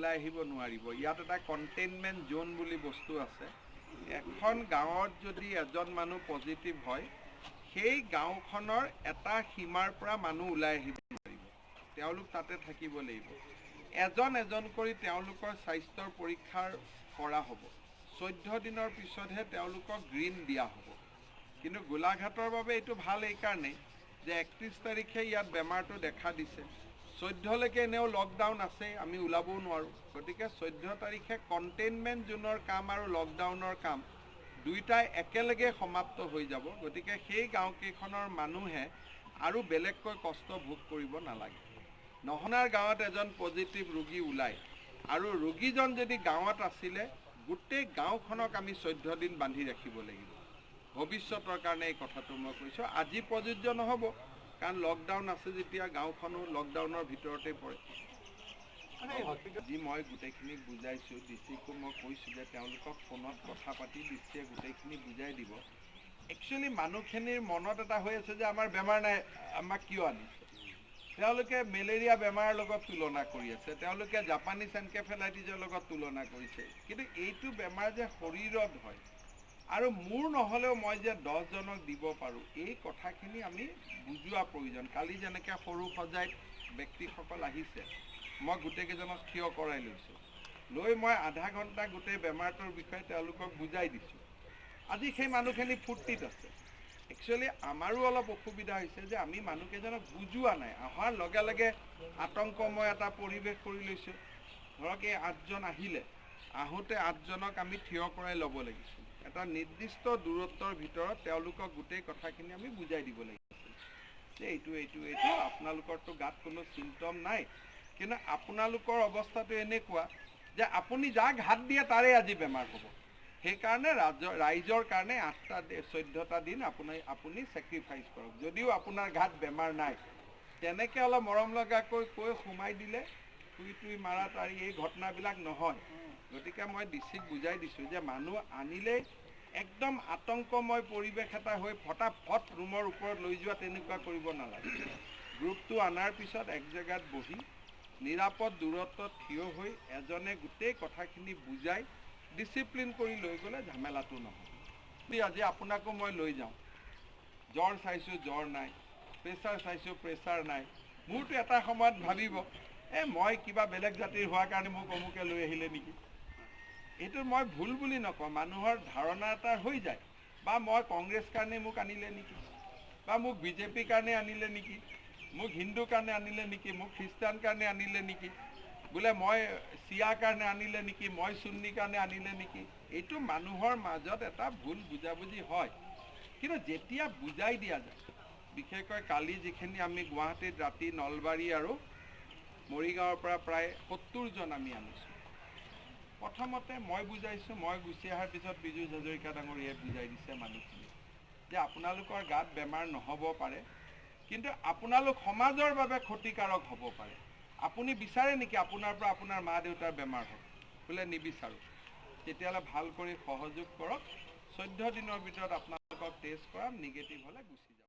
ওলাই আহিব নোৱাৰিব। ইয়াত এটা কণ্টেইনমেণ্ট জ'ন বুলি বস্তু আছে। এখন গাঁৱত যদি এজন মানুহ পজিটিভ হয়, সেই গাঁওখনৰ এটা সীমাৰ পৰা মানুহ ওলাই আহিব নোৱাৰিব, তেওঁলোক তাতে থাকিব লাগিব। এজন এজন কৰি তেওঁলোকৰ স্বাস্থ্যৰ পৰীক্ষাৰ কৰা হ'ব। 14 দিনৰ পিছতহে তেওঁলোকক গ্ৰীণ দিয়া হ'ব। কিন্তু গোলাঘাটৰ বাবে এইটো ভাল এইকাৰণেই যে 31 তাৰিখে ইয়াত বেমাৰটো দেখা দিছে, 14লৈকে এনেও লকডাউন আছেই, আমি ওলাবও নোৱাৰোঁ। গতিকে 14 তাৰিখে কণ্টেইনমেণ্ট জ'নৰ কাম আৰু লকডাউনৰ কাম দুয়োটাই একেলগে সমাপ্ত হৈ যাব। গতিকে সেই গাঁওকেইখনৰ মানুহে আৰু বেলেগকৈ কষ্ট ভোগ কৰিব নালাগে। নহনাৰ গাঁৱত এজন পজিটিভ ৰোগী ওলায় আৰু ৰোগীজন যদি গাঁৱত আছিলে, গোটেই গাঁওখনক আমি 14 দিন বান্ধি ৰাখিব লাগিব। ভৱিষ্যতৰ কাৰণে এই কথাটো মই কৈছোঁ। আজি প্ৰযোজ্য নহ'ব, কাৰণ লকডাউন আছে যেতিয়া গাঁওখনো লকডাউনৰ ভিতৰতে পৰে। যি মই গোটেইখিনিক বুজাইছোঁ, ডি চিকো মই কৈছোঁ যে তেওঁলোকক ফোনত কথা পাতি ডি চিয়ে গোটেইখিনি বুজাই দিব। একচুৱেলি মানুহখিনিৰ মনত এটা হৈ আছে যে আমাৰ বেমাৰ নাই, আমাক কিয় আনিছে? তেওঁলোকে মেলেৰিয়া বেমাৰৰ লগত তুলনা কৰি আছে, তেওঁলোকে জাপানীজ এনকেফেলাইটিছৰ লগত তুলনা কৰিছে। কিন্তু এইটো বেমাৰ যে শৰীৰত হয় আৰু মোৰ নহ'লেও মই যে 10জনক দিব পাৰোঁ, এই কথাখিনি আমি বুজোৱা প্ৰয়োজন। কালি যেনেকৈ সৰু সজাইত ব্যক্তিসকল আহিছে, মই গোটেইকেইজনক থিয় কৰাই লৈছোঁ, লৈ মই আধা ঘণ্টা গোটেই বেমাৰটোৰ বিষয়ে তেওঁলোকক বুজাই দিছোঁ। আজি সেই মানুহখিনি ফূৰ্তিত আছে। একচুৱেলি আমাৰো অলপ অসুবিধা হৈছে যে আমি মানুহকেইজনক বুজোৱা নাই। অহাৰ লগে লগে আতংকময় এটা পৰিৱেশ কৰি লৈছোঁ। ধৰক এই আঠজন আহিলে, আহোঁতে আঠজনক আমি থিয় কৰাই ল'ব লাগিছিল, এটা নিৰ্দিষ্ট দূৰত্বৰ ভিতৰত তেওঁলোকক গোটেই কথাখিনি আমি বুজাই দিব লাগিছিল যে এইটো এইটো এইটো, আপোনালোকৰতো গাত কোনো চিমটম নাই, কিন্তু আপোনালোকৰ অৱস্থাটো এনেকুৱা যে আপুনি যাক হাত দিয়ে তাৰে আজি বেমাৰ হ'ব। সেইকাৰণে ৰাইজৰ কাৰণে 8টা 14টা দিন আপুনি ছেক্ৰিফাইচ কৰক, যদিও আপোনাৰ গাত বেমাৰ নাই। তেনেকৈ অলপ মৰম লগাকৈ কৈ সোমাই দিলে থুই টুই মাৰা তাৰি এই ঘটনাবিলাক নহয়। গতিকে মই ডি চিক বুজাই দিছোঁ যে মানুহ আনিলেই একদম আতংকময় পৰিৱেশ এটা হৈ ফটাফট ৰুমৰ ওপৰত লৈ যোৱা, তেনেকুৱা কৰিব নালাগে। গ্ৰুপটো অনাৰ পিছত এক জেগাত বহি নিৰাপদ দূৰত্বত থিয় হৈ এজনে গোটেই কথাখিনি বুজাই ডিচিপ্লিন কৰি লৈ গ'লে ঝামেলাটো নহয়। যদি আজি আপোনাকো মই লৈ যাওঁ, জ্বৰ চাইছোঁ জ্বৰ নাই, প্ৰেছাৰ চাইছোঁ প্ৰেছাৰ নাই, মোৰতো এটা সময়ত ভাবিব, এই মই কিবা বেলেগ জাতিৰ হোৱাৰ কাৰণে মোক অমুকে লৈ আহিলে নেকি? এইটো মই ভুল বুলি নকওঁ, মানুহৰ ধাৰণা এটা হৈ যায়। বা মই কংগ্ৰেছ কাৰণে মোক আনিলে নেকি, বা মোক বিজেপিৰ কাৰণে আনিলে নেকি, মোক হিন্দু কাৰণে আনিলে নেকি, মোক খ্ৰীষ্টান কাৰণে আনিলে নেকি, বোলে মই চিয়া কাৰণে আনিলে নেকি, মই চুন্নী কাৰণে আনিলে নেকি? এইটো মানুহৰ মাজত এটা ভুল বুজাবুজি হয়। কিন্তু যেতিয়া বুজাই দিয়া যায়, বিশেষকৈ কালি যিখিনি আমি গুৱাহাটীত ৰাতি নলবাৰী আৰু মৰিগাঁৱৰ পৰা প্ৰায় 70জন আমি আনিছোঁ, প্ৰথমতে মই বুজাইছোঁ। মই গুচি অহাৰ পিছত পীযুষ হাজৰিকা ডাঙৰীয়াই বুজাই দিছে মানুহখিনি যে আপোনালোকৰ গাত বেমাৰ নহ'ব পাৰে, কিন্তু আপোনালোক সমাজৰ বাবে ক্ষতিকাৰক হ'ব পাৰে। আপুনি বিচাৰে নেকি আপোনাৰ পৰা আপোনাৰ মা দেউতাৰ বেমাৰ হওক? বোলে নিবিচাৰোঁ। তেতিয়াহ'লে ভাল কৰি সহযোগ কৰক। 14 দিনৰ ভিতৰত আপোনালোকক টেষ্ট কৰাম, নিগেটিভ হ'লে গুচি যাব।